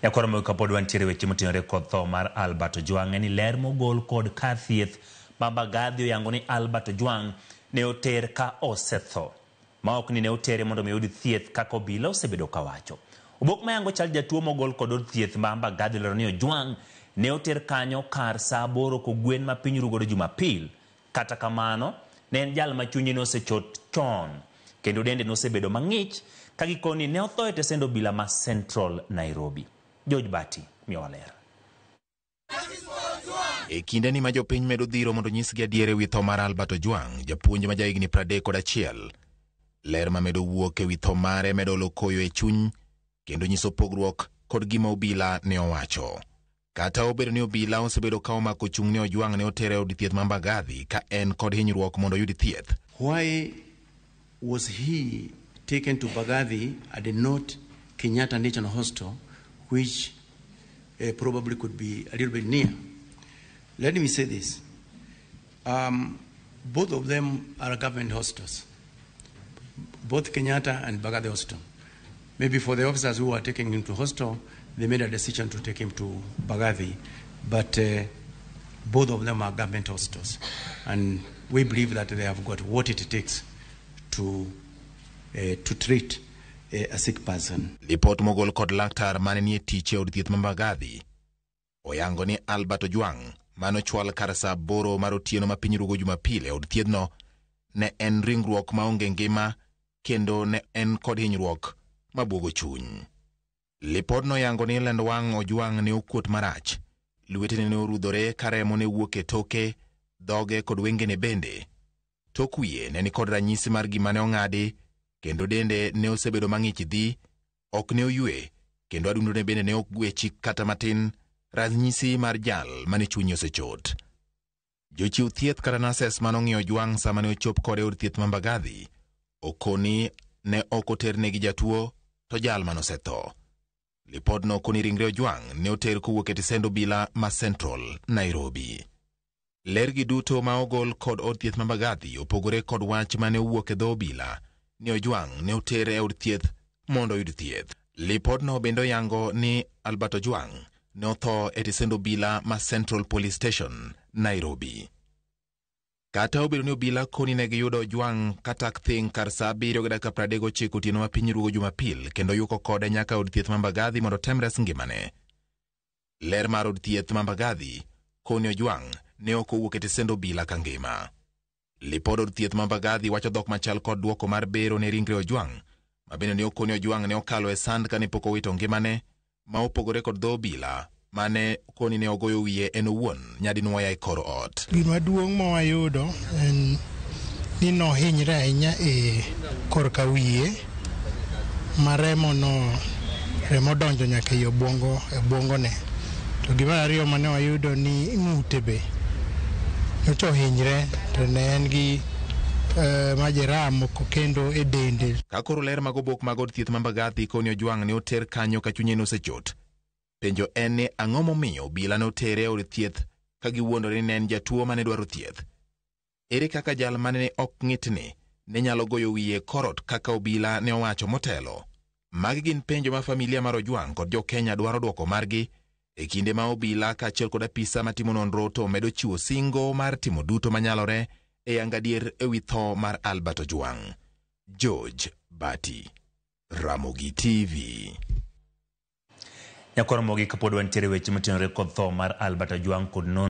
Nyakwar Ramogi kapod wantiere weche motenore kod tho mar Albert Ojwang' en ni ler mogol kod kar thieth ma Mbagathi oyango ni Albert Ojwang' ne oter ka osetho. Ma ok ni ne otere mondo mi oyud thieth kaka obila osebedo kawacho. Obok mayango chal jatuo mogol kod od thieth ma Mbagathi olero ni Ojwang' ne oter kanyo kar saa 8 kogwen ma piny ru godo Jumapil. Kata kamano, ne en jal ma chunye nosechot chon kendo dende nosebedo mang'ich ka gikoni ne otho e tesend obila ma Central Nairobi. George Bati miyowa ler. E kindeni ma jopiny medo dhiro mondo nyisgi adier ewi tho mar Albert Ojwang', japuonj ma jahigni 31. Ler ma medo wuok ewi tho mare medo olo koyo e chuny kendo nyiso pogruok kod gima obila ne owacho. Kata obedo ni obila osebedo ka omako chung' ne Ojwang' ne otere e od thieth ma Mbagathi ka en kod hinyruok mondo oyud thieth. Why was he taken to Mbagathi and not Kenyatta National Hospital, which probably could be a little bit near? Let me say this. Both of them are government hospitals, both Kenyatta and Mbagathi Hospital. Maybe for the officers who are taking him to hospital, they made a decision to take him to Mbagathi, but both of them are government hospitals. And we believe that they have got what it takes to treat a sick person. Lipot mogol kod laktar mane nie tich e od thieth ma Mbagathi oyango ni Albert Ojwang' manochwal kar saa 8 mar otieno ma piny rugo Jumapil e od thiethno ne en ringruok maonge ngima kendo ne en kod hinyruok mabuogo chuny. Lipodno yango ni lend wang' Ojwang' ne okuot marach, lwetene ne orudhore ka remo ne wuok e toke, dhoge kod wengene bende. Tok wiye ne nikod ranyisi mar gima ne ong'adi kendo dende ne osebedo mang'ich dhi, ok ne oywe kendo adundone bende ne ok gwechi kata matin, ranyisi mar jal mane chunye osechot. Jochiw thieth kata nurses manong'iyo Ojwang' sama ne ochop kode e od thieth ma Mbagathi okoni ne ok oternegi jatuo to jal manosetho. Lipodno okoni ringre Ojwang' ne oter kowuok e tesend obila ma Central, Nairobi. Ler gi duto ma ogol kod od thieth ma Mbagathi opogore kod wach mane owuok e dho obila ni Ojwang' ne oter e od thieth mondo oyud thieth. Lipodno bende oyango ni Albert Ojwang' ne otho e tesend obila ma Central Police Station, Nairobi. Kata obedo ni obila koni ne giyudo Ojwang' katak thing' kar saa 7:39 otieno ma piny rugo Jumapil kendo yuko kode nyaka od thieth ma Mbagathi mondo tem res ngimane. Ler mar od thieth ma Mbagathi koni Ojwang' ne ok owuok e tesend obila ka ngima. Lipod od thieth ma Mbagathi wacho dhok machal kod duoko mar bero ne ringre Ojwang' ma bende ne okoni Ojwang' ne okalo e sand kane pok owito ngimane ma opogore kod dho obila mane koni ne ogoyo wiye en owuon nyadinwoya e kor ot. Gima duong' ma wayudo en ni nohinyre ahinya e korka wiye ma remo no remo donjo nyaka ei obwongo e obwongone. To gima ariyo mane wayudo ni ng'ute be nyocha ohinyre to ne en gi majeraha moko kendo e dende. Ka koro ler mag obok mag od thieth ma Mbagathi koni Ojwang' ne oter kanyo ka chunye nosechot. Penjo en ni ang'o momiyo obila ne otere e od thieth ka giwuondore ni ne en jatuo mane dwaro thieth? Ere kaka jal mane ne ok ng'itni ne nyalo goyo wiye e korot kaka obila ne owacho motelo? Magi gin penjo ma familia mar Ojwang' kod jo Kenya dwaro dwoko margi e kinde ma obila kaachiel kod apisa matimo nonro to medo chiwo singo mar timo duto manyalore e yango adier ewi tho mar Albert Ojwang'. George Bati, Ramogi TV. Nyakwar Ramogi kapod wantiere weche motenore kod tho mar Albert Ojwang' kod nonro